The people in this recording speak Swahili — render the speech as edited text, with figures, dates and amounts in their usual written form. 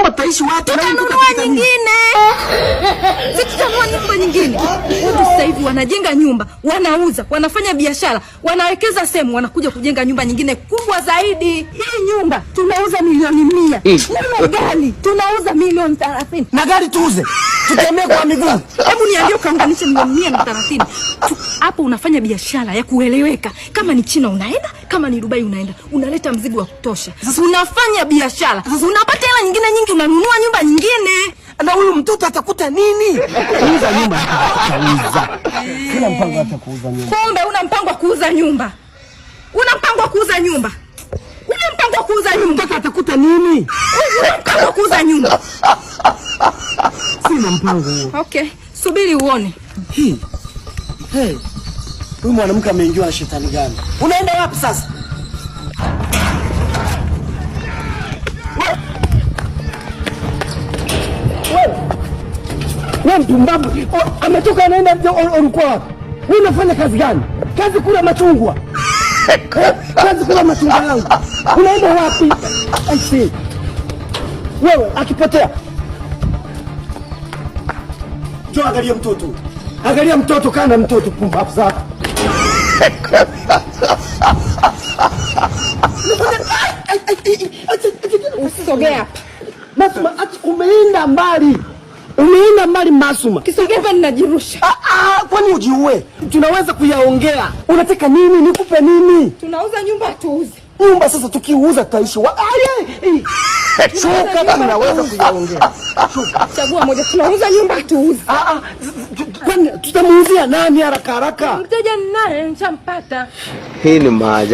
Tutaishi wapi? Tutanunua nyingine. Si tutanunua nyumba nyingine. Watu sasa hivi wanajenga nyumba, wanauza, wanafanya biashara, wanawekeza sehemu, wanakuja kujenga nyumba nyingine kubwa zaidi. Hii nyumba tunauza milioni 100. Nunua gari tunauza milioni 30. Na gari tuuze, tutembee kwa miguu. Hebu niambie, ukaunganishe milioni 130 hapo, unafanya biashara ya kueleweka. Kama ni China unaenda, kama ni Dubai unaenda, unaleta mzigo wa kutosha, unafanya biashara, unapata hela nyingine nyingi, unanunua nyumba nyingine. Na huyu mtoto atakuta nini? Kuuza nyumba tutauza. Sina mpango hata kuuza nyumba. Kumbe una mpango wa kuuza nyumba, una mpango wa kuuza nyumba, una mpango wa kuuza nyumba, Mtoto atakuta nini? Una mpango wa kuuza nyumba. Sina mpango huo. Okay, subiri uone. Hii. Hey. Huyu mwanamke ameingiwa na shetani gani? Unaenda wapi sasa? Wewe. Wewe mpumbavu. Ametoka anaenda, ulikuwa wapi? Wewe unafanya kazi gani? Kazi kula machungwa. Kazi kula machungwa yangu. Unaenda wapi? I see. Wewe akipotea. Njoo angalia mtoto. Angalia mtoto, kana mtoto, pumbavu zako. Usisogee hapa. Masuma, umeenda mbali. Umeenda mbali, Masuma. Kisogea hapa ninajirusha. Ah, ah, kwani ujiue? Tunaweza kuyaongea. Unataka nini? Nikupe nini? Tunauza nyumba, tuuze. Nyumba sasa tukiuza tutaishi wa... Ay, ay, ay. Shuka, tunaweza kuyaongea. Shuka. Chagua moja, tunauza nyumba, tuuze. Ah, ah, kwani tutamuuzia nani haraka haraka? Mteja ninaye, nishampata. Hii ni maajabu.